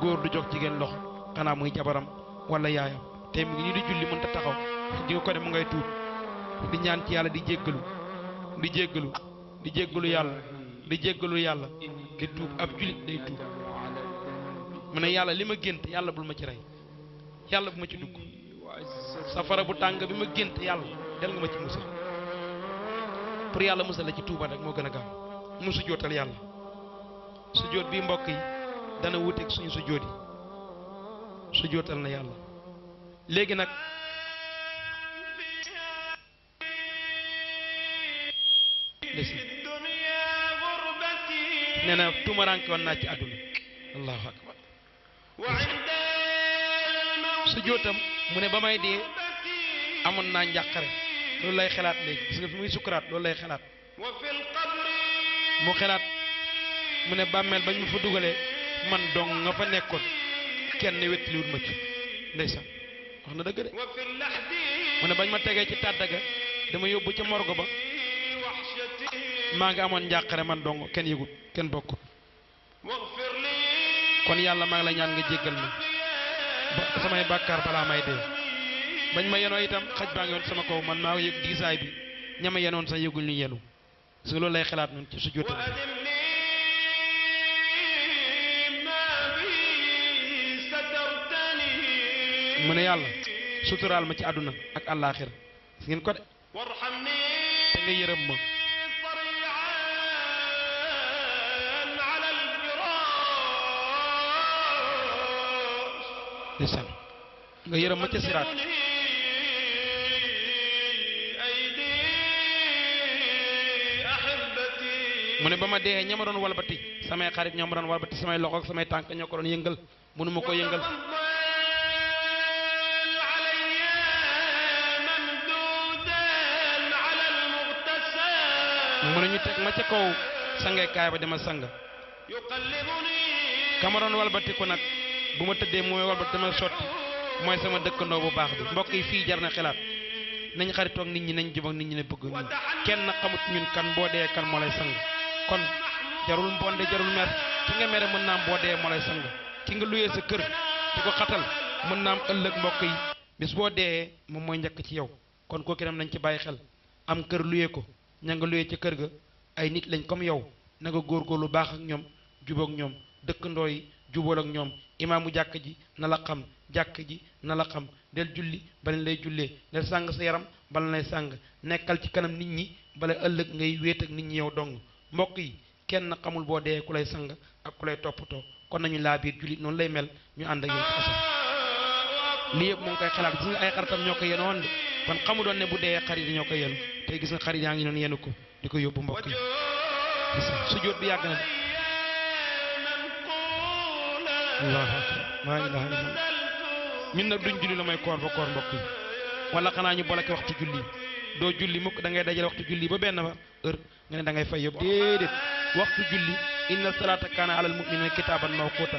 góor du jox jigéen loxo xanaa muy jabaram wala yaayam tey mu ngi nii di julli mënta taxaw di nga ko def mu ngay tuub di ñaan ci yàlla di jéggalu di jéggalu di jéggalu yàlla di jéggalu yàlla di tuub ab julit day tuub mu ne yàlla li ma gént yàlla bul ma ci rey yàlla bu ma ci dugg safara bu tàng bi ma gént yàlla del nga ma ci musal pour yàlla musal la ci tuuba rek moo gën a gaaw mu sujjóotal yàlla sujjóot bi mbokk yi dana wuteeg suñu sujjóot yi sujjóotal na yàlla léegi nag nee na tumaranke woon naa ci àdduna allahu akbar sujjóotam mu ne ba may dee amoon naa njàqare loolu lay xalaat léegi gis nga fi muy sukkuraat loolu lay xalaat mu xalaat mu ne bàmmeel bañ ma fa dugalee man dong nga fa nekkoon kenn wettaliwut ma ci ndeysaan wax na dëgg de mu ne bañ ma tegee ci tàddaga dama yóbbu ca morgo ba maa ngi amoon njàqare man dong kenn yëgut kenn bokkut kon yàlla maa ngi la ñaan nga jéggal ma ba samay bàkkaar balaa may dee bañ ma yenoo itam xaj baa ngi woon sama kaw man maa yëg diisaay bi ñama yenoon sax yëgul ñu yenu parce que loolu lay xalaat noonu ci sujjóotam mu ne yàlla suturaal ma ci àdduna ak àllaaxira gis ngeen ko de te nga yërëm ma ndeysaan nga yërëm ma ca siraat mu ne ba ma dee ña ma doon walbati samay xarit ñoo ma doon walbati samay loxo ak samay tànk ñoo ko doon yëngal mënu ma ko yëngal mu ne ñu teg ma ca kaw sangeekaay ba dama sang ka ma doon walbati ko nag bu ma tëddee mooy walbati dama sotti mooy sama dëkkandoo bu baax bi mbokk yi fii jar na xalaat nañ xaritoog nit ñi nañ jubak nit ñi ne bëgg ñun kenn xamut ñun kan boo dee kan moo lay sang kon jarul mbonde jarul mer ki nga mere mën naa am boo dee moo lay sang ki nga luyee sa kër di ko xatal mën naa am ëllëg mbokk yi bis boo dee moom mooy njëkk ci yow kon kooku itam nañ ci bàyyi xel am kër luyee ko ña nga luyee ca kër ga ay nit lañ comme yow na nga góorgóorlu baax ak ñoom jubóog ñoom dëkkandoo yi jubóol ak ñoom imaamu jàkk ji na la xam jàkk ji na la xam del julli bala lay jullee del sàng sa yaram bala lay sàng nekkal ci kanam nit ñi bala ëllëg ngay wéet ak nit ñi yow dong mbokk yi kenn xamul boo dee ku lay sang ak ku lay toppatoo kon nañu laa biir jullit noonu lay mel ñu ànd ak yéen ci asal lii yëpp mu ngi koy xalaat gis nga ay xaritam ñoo ko yenoon de kon xamu doon ne bu dee xarit yi ñoo ko yenu tey gis nga xarit yaa ngi noonu yenu ko di ko yóbbu mbokk yi sujjóot bi yàgg na de allahu akbar maa ilaha illallah ñun nag duñ julli la may koor ba koor mbokk yi wala xanaa ñu bolake waxtu julli doo julli mukk da ngay dajale waxtu julli ba benn ba heure nga ne da ngay fay yóbbu déedéet waxtu julli inna salata kaana alal mu'minina kitaaban mawquta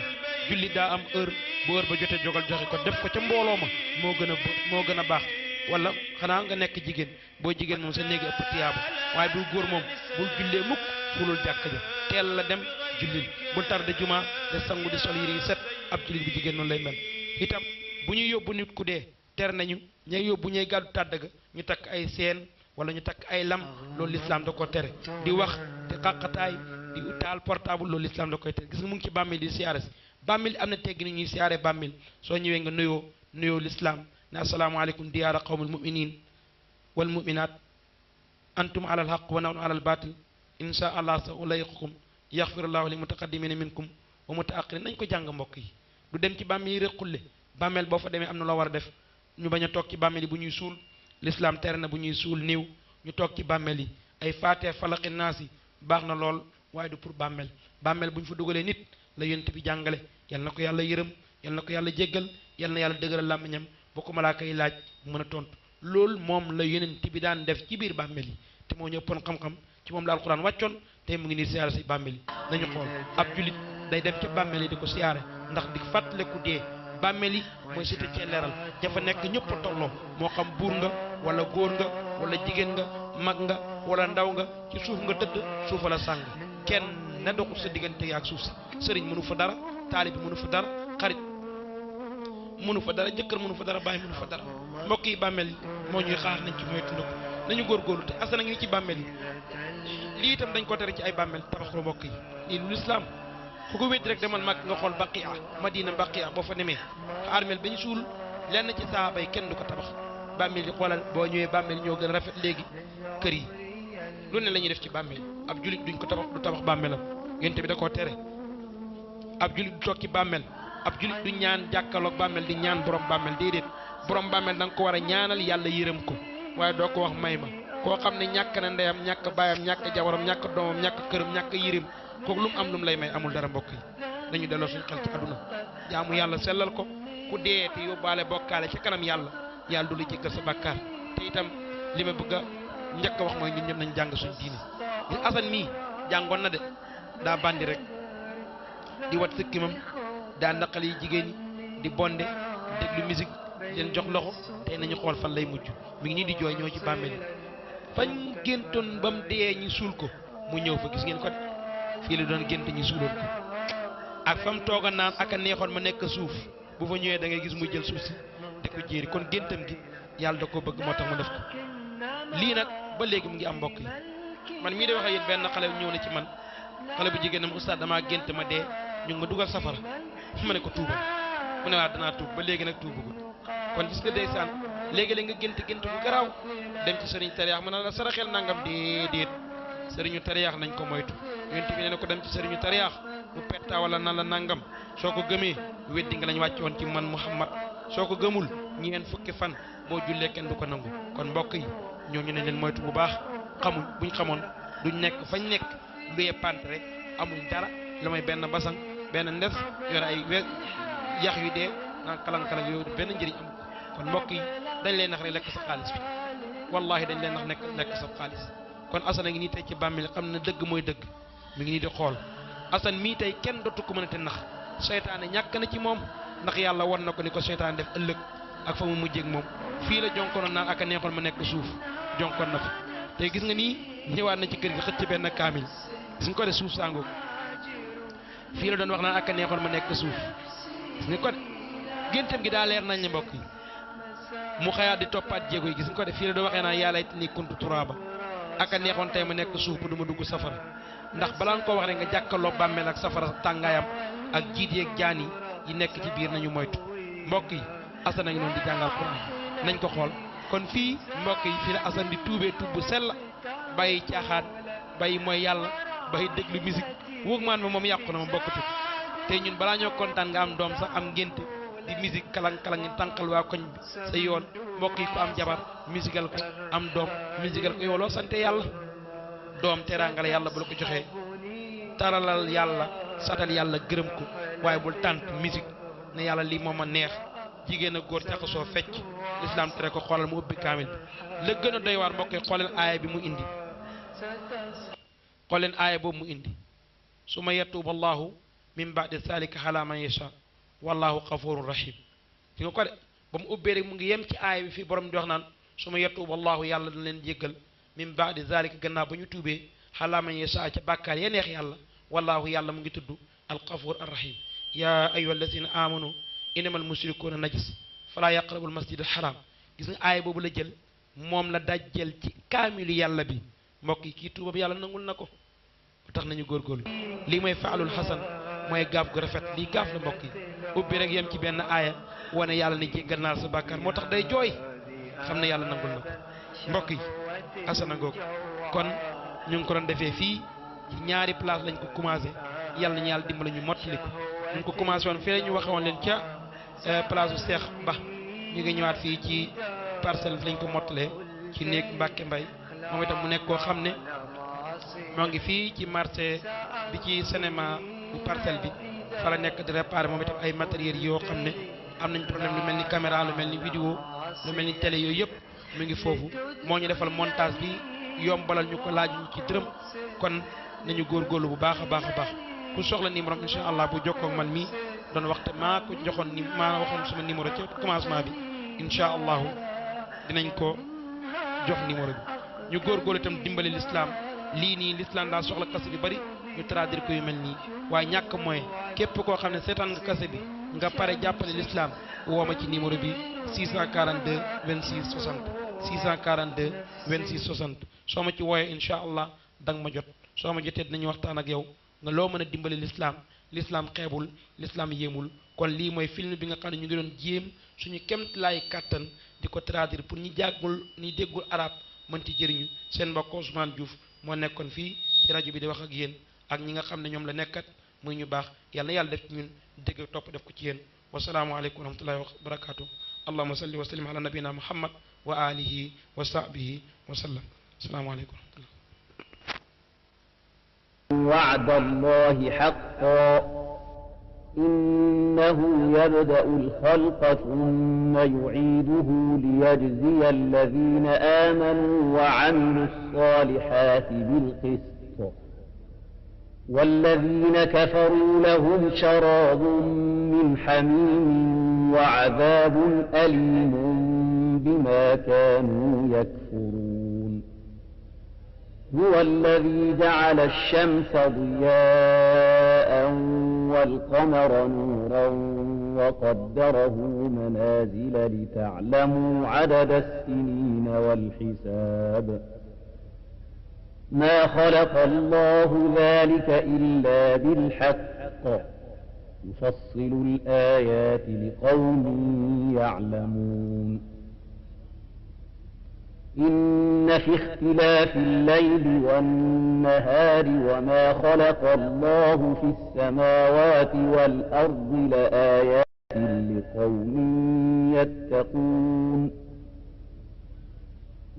julli daa am heure bu heure ba jotee jogal joxe ko def ko ca mbooloo ma moo gën a baax wala xanaa nga nekk jigéen boo jigéen moom sa néegi ëpp tiyaaba waaye bul góor moom bul jullee mukk fulul jàkk ja teel la dem jullil bul tarde juma de sangu di sol yére yi set ab jullit bu jigéen noonu lay mel itam bu ñuy yóbbu nit ku dee ter nañu ñay yóbbu ñay gàddu tàddaga ñu takk ay seen wala ñu takk ay lam loolu lislaam da ko tere di wax te xàqataay di taal portable loolu lislaam da koy tere gis nga mu ngi ci bàmmil di siyaare si bàmmil am na tegg ni ñuy siyaare bàmmil soo ñëwee nga nuyoo lislaam ne asalaamaaleykum diyaara qawmul muminin wal muminat antum alal haq wa nahnu alal batil insha allah sa ulayiqukum yaxfirullahu li mutaqaddimina minkum wa mutaaxirin nañ ko jàng mbokk yi du dem ci bàmmeel yi rek xulle bàmmeel boo fa demee am na loo war a def ñu bañ a toog ci bàmmeel yi bu ñuy suul l'islam tere na bu ñuy suul niiw ñu toog ci bàmmeel yi ay faatee falaqi naas yi baax na lool waaye du pour bàmmeel bàmmeel bu ñu fa dugalee nit la yonent bi jàngale yal na ko yàlla yërëm yal na ko yàlla jéggal yal na yàlla dëgëral làmmiñam boo ko malaaka yi laaj mën a tontu loolu moom la yonent bi daan def ci biir bàmmeel yi te moo ñëppoon xam-xam ci moom la alquran wàccoon tey mu ngi nii siyaare si bàmmeel yi nañu xool ab julit day dem ca bàmmeel yi di ko siyaare ndax di fàttaliku dee bàmmeel yi mooy cité ci leeral jafa nekk ñëpp a tolloo moo xam buur nga wala góor nga wala jigéen nga mag nga wala ndaw nga ci suuf nga tëdd suufa la sàng kenn na doxul sa diggante ak suuf si sëriñ mënu fa dara taalib mënu fa dara xarit mënu fa dara jëkkër mënu fa dara bàyyi mënu fa dara mbokk yi bàmmeel yi moo ñuy xaar nañ ci moytu ndëkk nañu góorgóorlu te asana ngi ci bàmmeel yi lii itam dañ ko tere ci ay bàmmeel tabaxru mbokk yi lii lu lislaam ku ko wéddi rek demal mag nga xool Baqiya Madina Baqiya boo fa demee armeel bañ suul lenn ci saaba yi kenn du ko tabax bàmmeel yi xoolal boo ñëwee bàmmeel ñoo gën a rafet léegi kër yi lu ne la ñuy def ci bàmmeel ab julit duñ ko tabax du tabax bàmmeelam yonent bi da koo tere ab julit du toog ci bàmmeel ab julit du ñaan jàkkaloog bàmmeel di ñaan borom bàmmeel déedéet borom bàmmeel da nga ko war a ñaanal yàlla yërëm ko waaye doo ko wax may ma koo xam ne ñàkk na ndeyam ñàkk baayam ñàkk jabaram ñàkk doomam ñàkk këram ñàkk yërëm kooku lu mu am lu mu lay may amul dara mbokk yi dañu delloo suñu xel ci àdduna jaamu yàlla sellal ko ku dee te yóbbaale bokkaale ci kanam yàlla yàlla du la jéggal sa bàkkaar te itam li ma bëgg a njëkk a wax mooy ñun ñëpp nañ jàng suñu diine gis Assane mii jàngoon na de daa bandi rek di wat sëkkimam daa naqal yi jigéen ñi di bonde di déglu musique leen jox loxo tey nañu xool fan lay mujj mi ngi nii di jooy ñoo ci bàmmeel fañ géntoon ba mu dee ñi suul ko mu ñëw fa gis ngeen ko de fii la doon gént ñi suuloon ko ak fa mu toog a naan ak a neexoon ma nekk suuf bu fa ñëwee da ngay gis muy jël suuf si di ko jéeri kon géntam gi yàlla da koo bëgg moo tax mu def ko lii nag ba léegi mu ngi am mbokk yi man mii de wax ak yéen benn xale ñëw na ci man xale bu jigéen am oustaz damaa gént ma dee ñu ngi ma dugal safara ma ne ko tuubal mu ne waa danaa tuub ba léegi nag tuubagul kon gis nga ndeysaan léegi-léeg nga gént bu garaaw dem ci sëriñ tariyaax mën na la saraxel nangam déedéet sëriñu tariyaax nañ ko moytu yonent bi nee na ko dem ci sëriñu tariyaax bu petta wala nan la nangam soo ko gëmee weddi nga lañ wàcc woon ci man Muhammad soo ko gëmul ñeent fukki fan boo jullee kenn du ko nangu kon mbokk yi ñooñu ne leen moytu bu baax xamuñ buñ xamoon duñ nekk fañ nekk luyee pant rek amuñ dara lu may benn basang benn ndes yore ay yax yu dee naan kalang-kalang yooyu benn njëriñ amul kon mbokk yi dañ leen nax rek lekk sa xaalis bi wallahi dañ leen nax lekk sa xaalis kon Assane a ngi nii tey ci bàmmeel xam na dëgg mooy dëgg mi ngi nii di xool Assane mii tey kenn dootu ko mënate nax seytaane ñàkk na ci moom ndax yàlla won na ko ni ko seytaane def ëllëg ak fa mu mujjee ak moom fii la jonkoon naan ak a neexoon ma nekk suuf jonkoon na fa tey gis nga nii ñëwaat na ci kër gi xëcc benn kaamil gis nga ko de suuf sàngoo fii la doon wax naan ak a neexoon ma nekk suuf gis nga ko de géntam gi daa leer nañ ne mbokk yi mu xëyaat di toppaat jéego yi gis nga ko de fii la doon waxee naan yàlla it ni kuntu turaaba ak a neexoon tey ma nekk suuf bu du ma dugg safara ndax balaa nga ko wax rek nga jàkkaloo bàmmeel ak safara tàngaayam ak jiit yeeg jaan yi nekk ci biir nañu moytu mbokk yi Assane a ngi noonu di jàngal Quran nañ ko xool kon fii mbokk yi fii la Assane di tuubee tuub bu sell bàyyi caaxaan bàyyi mooy yàlla bàyyi déglu musique wóog maan ma moom yàqu na ma bokkatut tey ñun balaa ñoo kontaan nga am doom sax am ngénte di musique kalang-kalang tànqal waa koñ bi sa yoon mbokk yi ko am jabar musical ko am doom musical ko yow loo sante yàlla doom teraanga la yàlla bu la ko joxee taralal yàlla satal yàlla gërëm ko waaye bul tànt musique ne yàlla lii moom a neex jigéen ak góor jaxasoo fecc lislaam tere ko xoolal mu ubbi kaamil bi la gën a doy waar mbokk yi xooleen aaya bi mu indi xooleen aaya boobu mu indi summa yatuubu allahu min ba'di zalika ala man yasha wallahu ghafurur rahim fi nga ko de ba mu ubbee rek mu ngi yem ci aaya bi fii borom di wax naan summa yatuubu allahu yàlla dana leen jéggal min ba'di zalika gannaaw ba ñu tuubee ala man yasha ca bàkkaar ya neex yàlla wallahu yàlla mu ngi tudd al ghafur ar rahim ya ayyuha allazina amanu innamal mushrikuuna najis fala yaqrabul masjidal haram gis nga aaya boobu la jël moom la dajjel ci kaamilu yàlla bi mbokk yi kii tuubam yàlla nangul na ko tax nañu góorgóorlu lii mooy faalul xasan mooy gaaf gu rafet lii gaaf la mbokk yi ubbi rek yem ci benn aaya wane yàlla ne jéggal naa sa bàkkaar moo tax day jooy xam ne yàlla nangul na ko mbokk yi asana ngoog kon ñu ngi ko doon defee fii ci ñaari place lañ ko commencé yàlla nañu yàlla dimbali ñu mottali ko ñu ngi ko commencé woon fii ñu waxe woon leen ca place u Seex Ba ñu ngi ñëwaat fii ci parcelle lañ ko mottalee ci néeg Mbàkke Mbay moom itam mu nekk koo xam ne moo ngi fii ci marché bi ci cinéma bu parcelle bi fa la nekk di réparer moom itam ay matériels yoo xam ne am nañ problème lu mel ni caméra lu mel ni vidéo lu mel ni télé yooyu yëpp mu ngi foofu moo ñu defal montage bi yombalal ñu ko laaj ñu ci dërëm kon nañu góorgóorlu bu baax a baax a baax ku soxla numéro am incha allah bu jokkoo ak man mii doon waxte maa ko joxoon ni maa waxoon sama numéro ci commencement bi incha allahu dinañ ko jox numéro bi ñu góorgóorlu itam dimbali l'islam lii nii l'islam daa soxla kase bi bari ñu traduire ko yu mel nii waaye ñàkk mooy képp koo xam ne seetaan nga kase bi nga pare jàppale l'islam woo ma ci numéro bi 642 26 60 642 26 60 soo ma ci wooyee incha allah da nga ma jot soo ma jotee dinañu waxtaan ak yow nga loo mën a dimbali l'islam xeebul l'islam yéemul kon lii mooy film bi nga xam ne ñu ngi doon jéem suñu kemt laay kàttan di ko traduire pour ñi jàggul ñi déggul arab mën ci jëriñu seen mbokk Ousmane Diouf moo nekkoon fii ci rajo bi di wax ak yéen ak ñi nga xam ne ñoom la nekkat muy ñu baax yàlla def ci ñun dégg topp def ko ci yéen wasalaamu aleykum wa rahmatullahi wa barakaatu allahumma salli wa sallim ala nabina muhammad wa alihi wa sahbihi wa sallam asalaamu aleykum wa rahmatullah وعد الله حقا إنه يبدأ الخلق ثم يعيده ليجزي الذين آمنوا وعملوا الصالحات بالقسط والذين كفروا لهم شراب من حميم وعذاب أليم بما كانوا يكفرون هو الذي جعل الشمس ضياء والقمر نورا وقدره منازل لتعلموا عدد السنين والحساب ما خلق الله ذلك إلا بالحق يفصل الآيات لقوم يعلمون إن في اختلاف الليل والنهار وما خلق الله في السماوات والأرض لآيات لقوم يتقون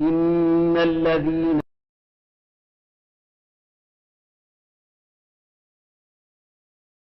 إن الذين